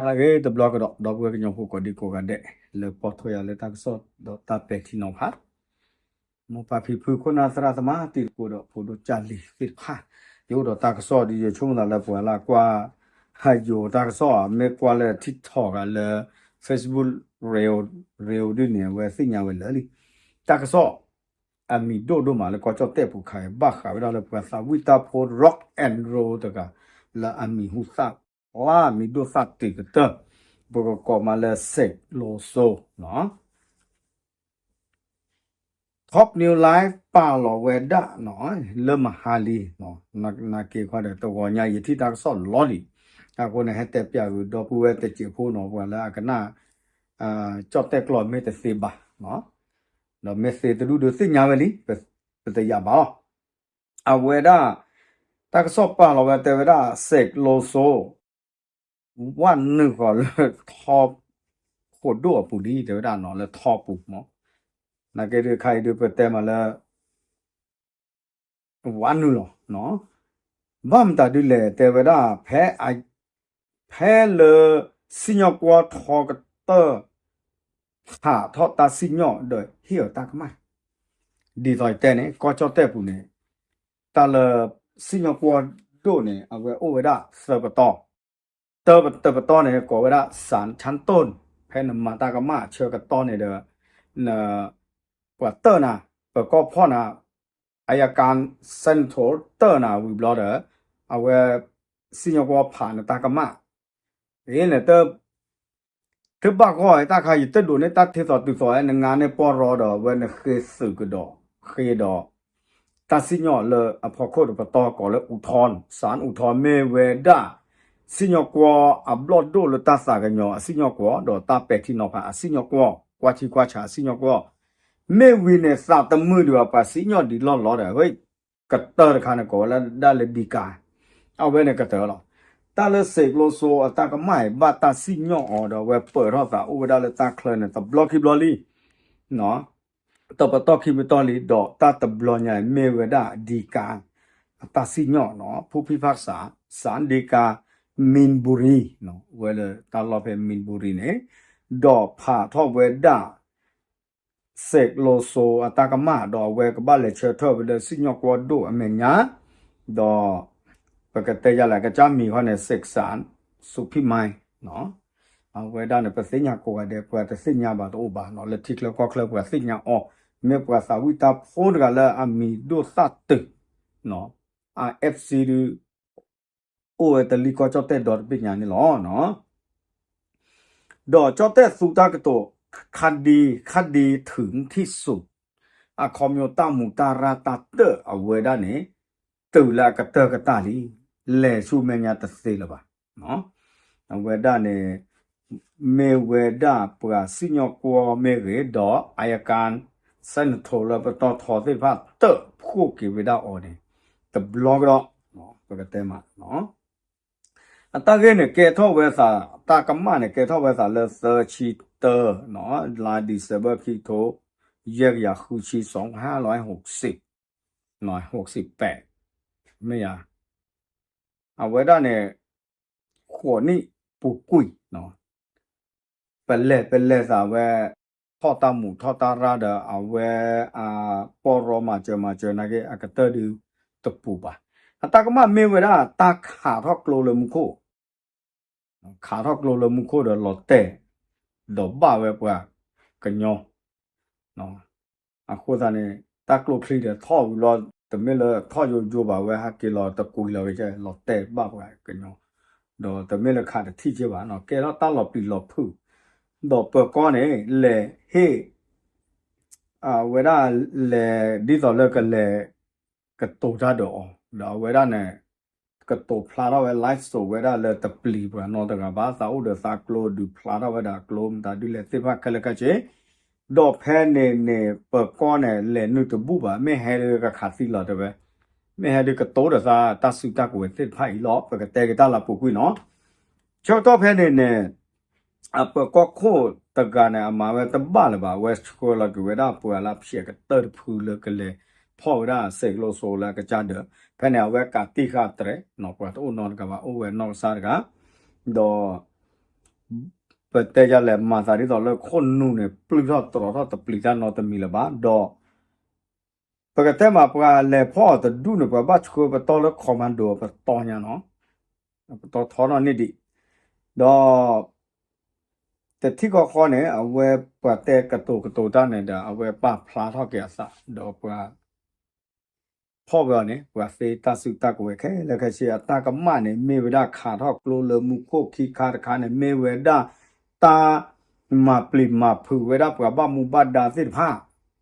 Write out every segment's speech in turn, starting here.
အဂ့ၤတဘျီကဒီး ဒီပုၢ်ဝဲၢ်ကညီဖိကိးဒံကိးဂၤဒဲး လၢပိာ်ထွဲယၤလၢတၢ်ကစီၣ်ဒီးတၢ်ပဲာ်ထံနီၤဖး မိၢ်ပၢ်ဖံဖုခိၣ်နၢ်သရၣ်သမါတံၤသကိးဒီးဖိဒိၣ်ကၢ်လံၤသ့ၣ်တဖၣ် ယအိၣ်ဒီးတၢ်ကစီၣ်ဒီးယဆိကမိၣ်သးလၢပှၤလၢကွၢ် ယိၤတၢ်ကစီၣ် မ့ၢ်ကွၢ်လၢ TikTok ဂၤလၢ Facebook reel reel ဒ်န့ၣ် အဝဲသ့ၣ်ညါဝဲလၢာ်လံ တၢ်ကစီၣ် အမံၤဒိၣ်ဒိၣ်မးလၢကီၢ်ကၠီၣ်တဲၣ်ပူၤခါအံၤ ဘၣ်ဃးဝဲဒၣ်လၢပှၤသးဝံၣ်တၢ်ဖိ rock and roll တဂၤ လၢအမံၤဟူသၣ်ဖျါ မံၤဒိၣ်သၣ်တုၤကတၢၢ် ပကကိးမးလၢ Sek Loso နီၤ Top New Life ပာ်လီၤဝဲဒၣ်နီၤ လၢမဟါလံ နာ်က့ခီဒီး တဂီၤညါယထံၣ်တၢ်ကစီၣ်လီၤလံ အဃိန့ၣ် ဟဲတဲပျးဝံၤဒီပုၢ်ဝဲၢ်တစဲးဖိနီၤ ပှၤလၢအကနၣ် ကၠီၣ်တဲၣ်ကျိာ်မ့ၢ်တသ့ဘၣ်နီၤ ဒီးမ့ၢ်သ့တဒူၣ်ဒီးသ့ၣ်ညါဝဲလံ ပတယာ်ဘၣ်လီၤ အဝဲဒၣ် တၢ်ကစီၣ်ပာ်လီၤဝဲတဲဝဲဒၣ် Sek Loso ဝၣ်နုာ်ဃီၤလၢထီ ခိၣ်ဒိၣ်အပူၤလံ တဲဝဲဒၣ်နီၤ လၢထီပူၤမး နာ်က့ဒုးခါအံၤဒုးပတဲမးလၢ ဝၣ်နုာ်လီၤ ဘၣ်မတၤဒုးလဲၣ် တဲဝဲဒၣ် ဖဲ ဖဲလၢ စံၣ်ညီၣ်ကွီၢ်ထီကတၢၢ် ဖးထီၣ်တၢ်စံၣ်ညီၣ်ဒီးဟ့ၣ်အီၤတၢ်ကမၣ် ဒ်သိးယတဲန့ၣ် ကီၢ်ကၠီၣ်တဲၣ်ပူၤန့ၣ် တၢ်လၢ စံၣ်ညီၣ်ကွီၢ်ဒိၣ်န့ၣ် အဝဲအိၣ်ဝဲဒၣ်သၢပတီၢ် တၢ်ပတီၢ်န့ၣ် ကိးဝဲဒၣ် စၣ်ထၣ်တိၣ် ဖဲနမၤတၢ်ကမၣ်ဆၢကတီၢ်န့ၣ်ဒီး န ပှၤတၢၢ်နၤ ပၢၤကီၢ်ဖီၣ်နၤ အယကၤ Central တၢၢ်နၤဝံၤဘျီဒီး အဝဲ စံၣ်ညီၣ်ကွီၢ်ဖးနတၢ်ကမၣ် အ့န့ၣ် တဘၣ်ဂီၢ်တၢ်ခါ ယတဒိးန့ၢ်တၢ်ထဲသိးတုၤသိး နငါန့ၢ်ပီၢ်ရီဒီး အဝဲနဃ့သုးကဒီး ဃ့ဒီး တၢ်စံၣ်ညီၣ်လၢအဖီခိၣ်တပတီၢ်ကိးလၢ အူထီ စၣ်အူထီ မ့ၢ်ဝဲဒၣ် စံၣ်ညီၣ်ကွီၢ်အဘျီၣ်ဒိၣ်လၢတၢ်သးကညီၤအစံၣ်ညီၣ်ကွီၢ် ဒီးတၢ်ပဲာ်ထံနီၤဖးအစံၣ်ညီၣ်ကွီၢ် ကွၢ်ထံကွၢ်ဆးအစံၣ်ညီၣ်ကွီၢ် မ့ၢ်ဝံၤန့ၣ် သးတမုာ်ဒံးဘၣ်ပှၤစံၣ်ညီၣ်ဒံးလီၢ်လီၤဒီး ဝဲ ကတၢၢ်တခါန့ၣ် ကိးဝဲဒၣ်လၢဒံကၤ အဝဲန့ၣ်ကတၢၢ်လီၤ. တၢ်လၢ Sek Loso အတၢ်ကမၣ်အံၤ ဘၣ်တၢ်စံၣ်ညီၣ်အီၤဒီး အဝဲပၢၢ်ထီၣ်သးအိၣ်ဝဲဒၣ်လၢတၢ်ချၢန့ၣ် တဘျီခံဘျီလံ တပတီၢ်ခံပတီၢ်လံ ဒီးတၢ်တဘျီညါအံၤ မ့ၢ်ဝဲဒၣ်ဒံကၤ အတၢ်စံၣ်ညီၣ်နီၤ ဖူဖံဖၣ်စး စးဒံကၤ မံဘူရံ ဝဲလၢတၢ်လီၢ်ဖဲမံဘူရံန့ၣ် ဒီးဖးထီၣ်ဝဲဒၣ် Sek Loso အတၢ်ကမၣ် ဒီးအဝဲကဘၣ်လဲၤဆၢထၢၣ်ဝဲလၢစံၣ်ညီၣ်ကွီၢ်ဒိၣ်အမဲာ်ညါ ဒီး ပကတဲယၤလၢကစၢ်မံၤခီန့ၣ် စ့းစၣ် စူဖံမါ အဝဲဒၣ်န့ၣ် ပသ့ၣ်ညါကိးဂၤဒဲး ပှၤတသ့ၣ်ညါဘၣ်တအိၣ်ဘၣ်နီၤ လၢထံချၢကီၢ်ချၢပှၤသ့ၣ်ညါအီၤ မ့ၢ်ပှၤသးဝံၣ်တၢ်ဖိတဂၤလၢအမံၤဒိၣ်သၣ်တုာ် အ FC ဒုး အိၣ်ဝဲတလံၢ်ကီၢ်ကၠီၣ်တဲၣ်ဒီတဘ့ၣ်ညါန့ၣ်လီၤ. ဒီးကၠီၣ်တဲၣ်သူတၢ်ကတိၤ ခါဒံ ခါဒံ ထုးထံၣ်စူၤ အခီပညီတၢ်မူးတၢ်ရၢ်တၢ်တၢၢ်အဝဲဒၣ်န့ၣ် တုၤလၢအကတၢၢ်ကတၢၢ်လံ လဲၤဆူမဲာ်ညါတသ့လၢၤဘၣ်. အဝဲဒၣ်န့ၣ် မ့ၢ်ဝဲဒၣ်ပှၤစံၣ်ညီၣ်ကွီၢ်မ့ၢ်ဂ့ၤ ဒီး အယကၤ Central လၢပတီၢ်ထီသ့ၣ်တဖၣ် တၢၣ်ဖှိၣ်က့ၤဝဲဒၣ်အီၤန့ၣ် တဘျီကဒီး ပကတဲမး အတၢ်ဂ့ၢ်န့ၣ် ကဲထီၣ်ဝဲသး တၢ်ကမၣ်န့ၣ် ကဲထီၣ်ဝဲသးလၢသၢဆံတၢ လါ December ခံကထိ ယဲၢ်ကယၤဃုဆံ စူၤ ဟါလီၤ ဟိးစံး ဟိးစံးပဲး မ့ၢ်ယၤ အဝဲဒၣ်န့ၣ် ဃိးနံၣ်ပူၤကွံာ် ပလဲၤပလဲၤသးဝဲ ထီၣ်တၢ်မူးထီၣ်တၢ်ရၢ်ဒီး အဝဲ အပီၢ်ရီမၤစၢၤမၤစၢၤနာ်က့ အကတၢၢ်ဒုးတပူၤဘၣ်. အတၢ်ကမၣ်မ့ၢ်ဝဲဒၣ်တၢ်ခးထီၣ်ကျိလၢမူခိၣ် ခးထီၣ်ကျိလၢမူခိၣ်ဒီးလီၤတဲာ် ဒီးဘၣ်ဝဲပှၤကညီ အဃိသတးန့ၣ် တၢ်ကျိချံဒီးထီၣ်ဝံၤလီၤ တမ့ၢ်လၢထီၣ်ယိယိဘၣ်ဝဲဟးက့ၤလီၤတကွံာ်လီၤဝဲ လီၤတဲာ်ဘၣ်ပှၤကညီ ဒီးတမ့ၢ်လၢခးတထံၣ်က့ဘၣ်နီၤ ကဲထီၣ်တၢ်လီၤပျံၤလီၤဖုး ဒီးပၢၤကီၢ်န့ၣ် လဲၤဟ့ၣ် အဝဲဒၣ်လဲၤဒ်သိးလၢကလဲၤ ကတိၤတၢ်ဒီးအီၤ ဒီးအဝဲဒၣ်န့ၣ် ကတိၤဖျါထီၣ်ဝဲ live show ဝဲဒၣ်လၢတပျံၤပှၤနီတဂၤဘၣ် သးအိၣ်ဒီးသးကျိဒုးဖျါထီၣ်ဝဲဒၣ်ကျိမတၤဒုးလဲၣ်သ့ၣ်တဖၣ်ခဲလၢာ်ခဲဆ့ ဒီးဖဲန့ၣ်န့ၣ် ပၢၤကီၢ်န့ၣ် လဲၤနုာ်တဘူၣ်ဘၣ် မ့ၢ်ဟဲဒုးကခးသံလီၤတဲဝဲ မ့ၢ်ဟဲဒုးကတိၤဒီးသးတၢ်စုတၢ်ကဝဲၤသ့ၣ်တဖၣ်အံၤလီၤ ပကတဲက့ၤတၢ်လၢပူၤကွံာ်နီၤ ဆၢကတီၢ်ဖဲန့ၣ်န့ၣ် အပၢၤကီၢ်ခိၣ်တဂၤန့ၣ် အမၤဝဲတဘၣ်လၢၤဘၣ် အဝဲဆှၢလီၤက့ၤဝဲဒၣ်ပှၤလၢဖျဲးကတၢၢ်တဖုလၢကလဲၤဖီၣ်ဝဲဒၣ်စဲးကလိစိလၢအကစၢ်ဒၢး ဖဲန့ၣ် အဝဲကးတံၢ်ဃာ်တြဲၤ ပှၤတအိၣ်နီတဂၤဘၣ် အိၣ်ဝဲနီၢ်ကစၢ်တဂၤ ဒီး ပတဲယလဲၤမၤသးဒ်သိးလၢခိၣ်နူာ်န့ၣ် ပျုၢ်ထီၣ်တြီၤထီၣ်တပျံၤတၢ်နီတမံၤလၢၤဘၣ် ဒီး ပကတဲမးပှၤလဲၤဖီၣ်အီၤတဒူၣ်န့ၣ် ပှၤဘၣ်ဆှၢပတီၢ်လၢ commando ပတီၢ်ညါနီၤ, ပတီၢ်ထီနီၣ်န့ၢ်ဒံး, ဒီး တထံၣ်ဃီဃီန့ၣ် အဝဲပှၤတဲကတိၤကတိၤတၢ်န့ၣ်ဒီး အဝဲပာ်ဖျါထီၣ်က့ၤအသး ဒီးပှၤ ဖီၣ်ဝဲအီၤန့ၣ် ပှၤသ့တၢ်စုတၢ်ကဝဲၤခဲလၢာ်ခဲဆ့ အတၢ်ကမၣ်န့ၣ် မ့ၢ်ဝဲဒၣ်ခးထီၣ်ကျိလၢမူခိၣ်ခံခါတခါန့ၣ် မ့ၢ်ဝဲဒၣ် တၢ်မၤပျံၤမၤဖုးဝဲဒၣ်ပှၤဘၣ်မူဘၣ်ဒါသ့ၣ်တဖၣ်,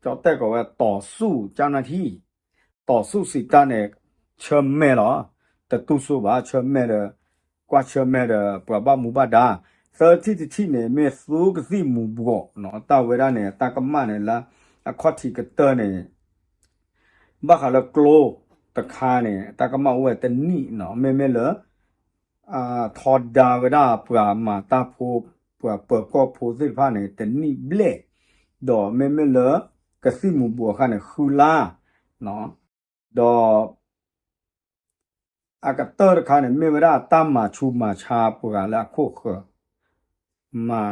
ကၠီတဲာ်ကိးဝဲ ต่อสู้เจ้าหน้าที่, ต่อสู้စံးတၢ်န့ၣ် ဆၢမဲာ်လီၤ, တတူၢ်စိဘၣ် ဆၢမဲာ်ဒီး ကွၢ်ဆၢမဲာ်ဒီးပှၤဘၣ်မူဘၣ်ဒါ, သၢထံၣ်တထံၣ်န့ၣ် မ့ၢ်သူကသံၣ်မူၤဘှီးနီၤ, တၢ်ဝဲဒၣ်န့ၣ် တၢ်ကမၣ်န့ၣ်လၢ အခီၣ်ထံးကတၢၢ်န့ၣ် ဘၣ်ဃးလၢကျိတခါန့ၣ် တၢ်ကမၣ်အိၣ်ဝဲတနံၣ်နီၤ, မ့မ့ၢ်လၢ ထီဒါဝဲဒၣ်ပှၤမၤတၢ်ဖိ ပှၤပၢၤကီၢ်ဖိသ့ၣ်တဖၣ်န့ၣ် တနံၣ်ဘျဲၣ်, ဒီးမ့မ့ၢ်လၢ ကသံၣ်မူၤဘှီးအခါန့ၣ် ဃုလါ, ဒီး အကတၢၢ်တခါန့ၣ် မ့ၢ်ဝဲဒၣ်တၢ်မၤဆူးမၤဆါပှၤလၢအခိၣ်ဃၢၤ, မၤ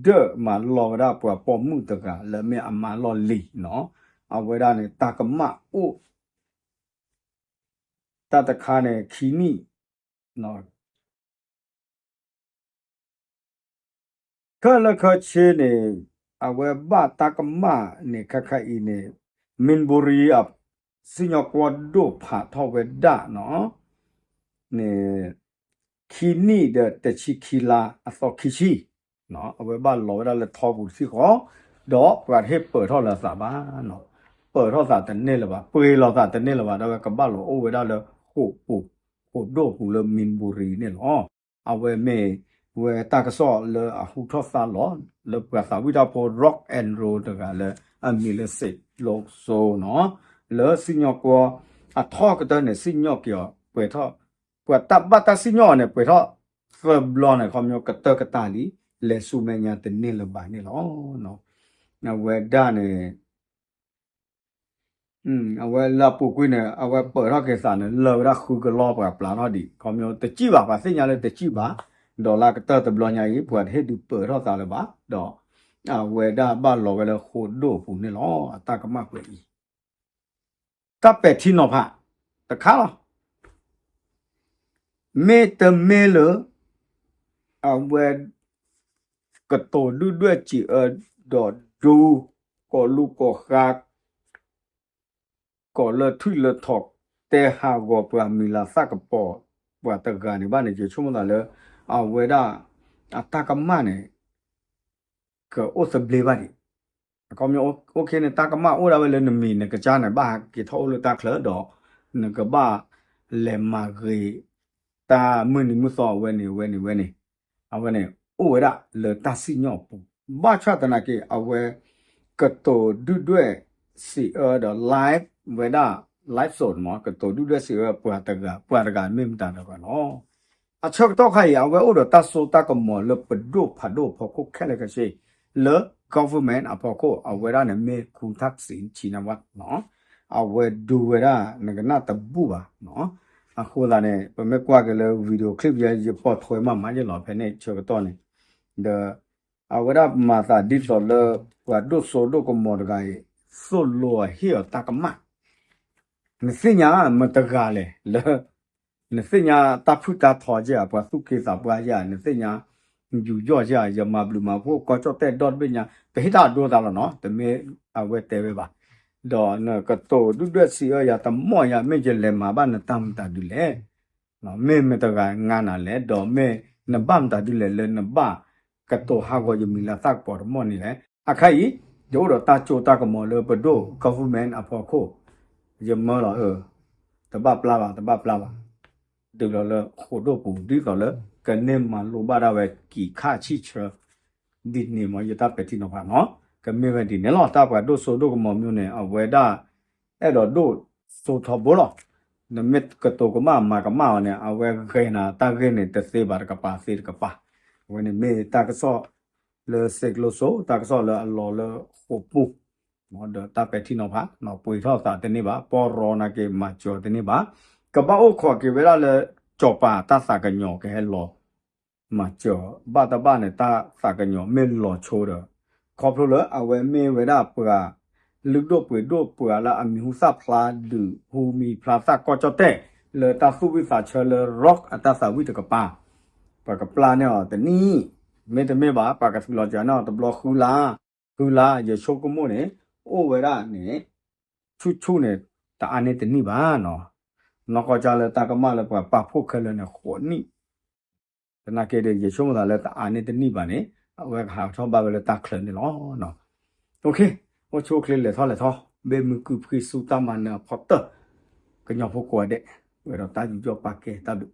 ဒၢၣ်မၤလီၤဝဲဒၣ်ပှၤပိာ်မုၣ်တဂၤလၢမ့ၢ်အမါလီၢ်လံၤနီၤ, အဝဲဒၣ်န့ၣ် တၢ်ကမၣ်အိၣ် တၢ်တခါန့ၣ် ခံနံၣ် ခဲလၢာ်ခဲဆ့န့ၣ် အဝဲဘၣ်တၢ်ကမၣ်န့ၣ် ခဲခါအံၤန့ၣ် မံဘိရံ စံၣ်ညီၣ်ကွီၢ်ဒိၣ်ဖးထီၣ်ဝဲဒၣ်နီၤ, န့ၣ် ခံနံၣ်ဒီးတဆံခံလါအသီခံဆံ, အဝဲဘၣ်လီၤဝဲဒၣ်လၢထီပူၤတထံၣ်ဃီ, ဒီးပှၤတဟ့ၣ်ပၢၤထီၣ်လၢၤသးဘၣ်နီၤ, ပၢၤထီၣ်သးတန့ၢ်လၢၤဘၣ်, ပှ့ၤလီၤသးတန့ၢ်လၢၤဘၣ်, ဒီးဝဲကဘၣ်လီၤအိၣ်ဝဲဒၣ်လၢဃိာ်ပူၤ, ဃိာ်ဒိၣ်ပူၤလၢမံဘိရံန့ၣ်လီၤ. အဝဲမ့ၢ်ဝဲတၢ်ကစီၣ်လၢအဟူထီၣ်သါလီၤ လၢပှၤသးဝံၣ်တၢ်ဖိ rock and roll တဂၤလၢအမံၤလၢ စ့းလိစိနီၤ, လၢစံၣ်ညီၣ်ကွီၢ်အထီၣ်ကတၢၢ်န့ၣ် စံၣ်ညီၣ်က့ၤအီၤ ပှဲၤထီၣ်, ပှၤတၢ်ဘၣ်တၢ်စံၣ်ညီၣ်အီၤန့ၣ် ပှဲၤထီၣ်သၢဘျီန့ၣ် ခီပညီကတၢၢ်ကတၢၢ်လံ, လဲၤဆူမဲာ်ညါတန့ၢ်လၢၤဘၣ်န့ၣ်လီၤ. အဝဲဒၣ်န့ၣ် အဝဲလၢအပူၤကွံာ်န့ၣ် အဝဲပၢၤထီၣ်က့ၤသးန့ၣ် လၢာ်ဝဲဒၣ်ဃုကလီပှၤပျၢ်ထီၣ်ဒံး, ခီပညီတစံၣ်ဘၣ်, ပှၤသ့ၣ်ညါလၢတစံၣ်ဘၣ်, ဒီးလၢအကတၢၢ်တဘျီညါအံၤ ပှၤတဟ့ၣ်ဒုးပၢၤထီၣ်သးလၢၤဘၣ်, ဒီးအဝဲဒၣ်ဘၣ်လီၤဝဲလၢဃိာ်ဒိၣ်အပူၤန့ၣ်လီၤ. အတၢ်ကမၣ်ကွဲးအံၤ တၢ်ပဲာ်ထံနီၤဖးတခါလီၤ. မ့တမ့ၢ်လၢ အဝဲ ကတိၤဒုၣ်ဒွဲၣ်စံးအၢဒီးဒူ ကိးလူၤကိးဃါ ကိးလၢထွံၣ်လၢထိး တဲဟးဂီၤပှၤမံၤလၤသၣ်ကပီၤ ပှၤတဂၤန့ၣ်ဘၣ်န့ၣ် ယဆိကမိၣ်သးလၢ အဝဲဒၣ် အတၢ်ကမၣ်န့ၣ် ကအိၣ်သဘျ့ဘၣ်ဒံး. အခီပညီ အိၣ်ခ့န့ၣ် တၢ်ကမၣ်အိၣ်ဒၣ်ဝဲလၢနမံၤနကစၢ်န့ၣ် ဘၣ်ဟးက့ၤထီၣ်အိၣ်လၢတၢ်ချၢဒီး နကဘၣ်လဲၤမၤဂ့ၤ တၢ်မုၢ်နံၤမုၢ်သီအဝဲန့ၣ် အဝဲန့ၣ် ဝဲန့ၣ် အဝဲန့ၣ် အိၣ်ဝဲဒၣ်လၢတၢ်စံၣ်ညီၣ်အပူၤ ဘၣ်ဆၣ်သနာ်က့ အဝဲ ကတိၤဒုၣ်ဒွဲၣ်စံးအၢဒီး live ဝဲဒၣ် live စိးမး ကတိၤဒုၣ်ဒွဲၣ်စံးအၢပှၤတဂၤ ပှၤတဂၤမ့ၢ်မတၤတဂၤလီၤ. အဆၢကတီၢ်ခါအံၤ အဝဲအိၣ်ဒီးတၢ်စိတၢ်ကမီၤလၢပဒိၣ်ဖးဒိၣ်အဖီခိၣ်ခဲလၢာ်ခဲဆ့ လၢ government အဖီခိၣ် အဝဲဒၣ်န့ၣ်မ့ၢ် ခူထၣ်စံး ဆံနဝါ အဝဲဒုးဝဲဒၣ် နကနၣ်တဘူၣ်ဘၣ် အဃိသတးန့ၣ် ပမ့ၢ်ကွၢ်က့ၤလၢ video clip ယဲ ယပိာ်ထွဲမးမးယဲလီၤ ဖဲန့ၣ်ဆၢကတီၢ်န့ၣ် ဒီး အဝဲဒၣ်မၤသးဒ်သိးလၢ ပှၤဒိၣ်စိဒိၣ်ကမီၤတဂၤအံၤ သိၣ်လိအဟ့ၣ်အီၤတၢ်ကမၣ် နသ့ၣ်ညါမတဂၤလဲၣ်လၢ နသ့ၣ်ညါတၢ်ဖုၣ်တၢ်ထီယဲၢ် ပှၤသူၣ်က့သးပှၢ်ယဲၢ် နသ့ၣ်ညါ ယူးယီၣ်ယဲၢ် ယမၤဘျုးမၤဖှိၣ် ကီၢ်ကၠီၣ်တဲၣ်ဒီတဘ့ၣ်ညါ ပဟ့ၣ်တၢ်အဒိသးလီၤနီၤ တမ့ၢ်အဝဲတဲဝဲဘၣ် ဒီးနကတိၤဒုၣ်ဒွဲၣ်စံးအၢယၤတမီၢ်ယၤ မ့ၢ်ယလဲၤမၤဘၣ်နတၢ်မတၤဒုလဲၣ် မ့ၢ်မတဂၤငါနၤလဲၣ် ဒီးမ့ၢ်နဘၣ်မတၤဒုလဲၣ်လၢနဘၣ်ကတိၤဟးဂီၤယမံၤလၤသၣ်ကပီၤတမီၢ်န့ၣ်လဲၣ် အခါအံၤ ယအိၣ်ဒီးတၢ်စိတၢ်ကမီၤလၢပဒိၣ် government အဖီခိၣ် ယမၢလီၤအၢ တဘၣ်ပျၢ်ဘၣ် တဘၣ်ပျၢ်ဘၣ် တုၤလီၤလၢဃိာ်ဒိၣ်ပူၤ ဒ်သိးလၢ ကန့ၢ်မၤလိဘၣ်ဒၣ်ဝဲကံာ်ခၣ်ဆံၣ်ဆၢ ဒ်န့ၣ်မ့ၢ်ယတၢ်ပဲာ်ထံနီၤဖးနီၤ ကမ့ၢ်ဝဲဒ်န့ၣ်လီၤ တၢ်ပှၤဒိၣ်စိဒိၣ်ကမီၤမ့ၢ်န့ၣ် အဝဲဒၣ် အဲၣ်ဒိးဒိၣ်စိထီဘိလီၤ နမ့ၢ်ကတိၤကမၣ်မၤကမၣ်အီၤန့ၣ် အဝဲဂဲၤနၤတၢ်ဂ့ၢ်န့ၣ် တသ့ဘၣ်တကပၤသ့တကပၤ အဝဲန့ၣ်မ့ၢ်တၢ်ကစီၣ်လၢစ့းကျိစိ တၢ်ကစီၣ်လၢအလီၤလၢဃိာ်ပူၤ ဒီးတၢ်ပဲာ်ထံနီၤဖး ပှ့ၤထီၣ်သးတန့ၢ်ဘၣ် ပီရီနာ်က့ၤမၤစၢၤတန့ၢ်ဘၣ် ကဘၣ်အိၣ်ခိးက့ၤဝဲဒၣ်လၢ ကၠီၤပၤတၢ်သးကညီၤကဟဲလီၤ မၤစၢၤဘၣ်တဘၣ်န့ၣ် တၢ်သးကညီၤမ့ၢ်လီၤဆိဒီး ခီဖျိလၢအဝဲမ့ၢ်ဝဲဒၣ်ပှၤ လုၢ်ဒိၣ်ပှ့ၤဒိၣ်ပှၤလၢအမံၤဟူသၣ်ဖျါဒုး ဟူမံၤဖျါသၣ်ကီၢ်ကၠီၣ်တဲၣ် လၢတၢ်သူၣ်ဝံၣ်သးဆၢလၢ rock အတၢ်သးဝံၣ်တကပၤ ပကပျၢ်န့ၢ်အီၤတနံၣ် မ့တမ့ၢ်ဘၣ် ပှၤကထုးလီၤစှၤန့ၢ်အီၤတဘျီဃုလါ ဃုလါ ယဆိကမိၣ်န့ၣ် အိၣ်ဝဲဒၣ်န့ၣ် ဆူၣ်ဆူၣ်န့ၣ် တအါန့ၢ်တနံၣ်ဘၣ်နီၤ. နီၢ်ကီၢ်ကၢ်လၢတၢ်ကမၣ်လၢပှၤပာ်ဖှိၣ်ခဲလၢာ်န့ၣ် ဃိးနံၣ် သနာ်က့ဒီး ယဆိကမိၣ်သးလၢတအါန့ၢ်တနံၣ်ဘၣ်န့ၣ် အဝဲကဟးထီၣ်ဘၣ်ဝဲလၢတၢ်ချၢန့ၣ်လီၤ. အိၣ်ဆူၣ်အိၣ်ချ့လဲၤထီၣ်လဲၤထီၣ် ဘၣ်မုာ်ကုာ်ဖှံဆူတၢ်မၤနၢၤအဖီတၢၢ် ကညီဖိကိးဂၤဒဲး ပှဲၤဒီးတၢ်ယူးယီၣ်ပာ်ကဲတၢ်ဘျုး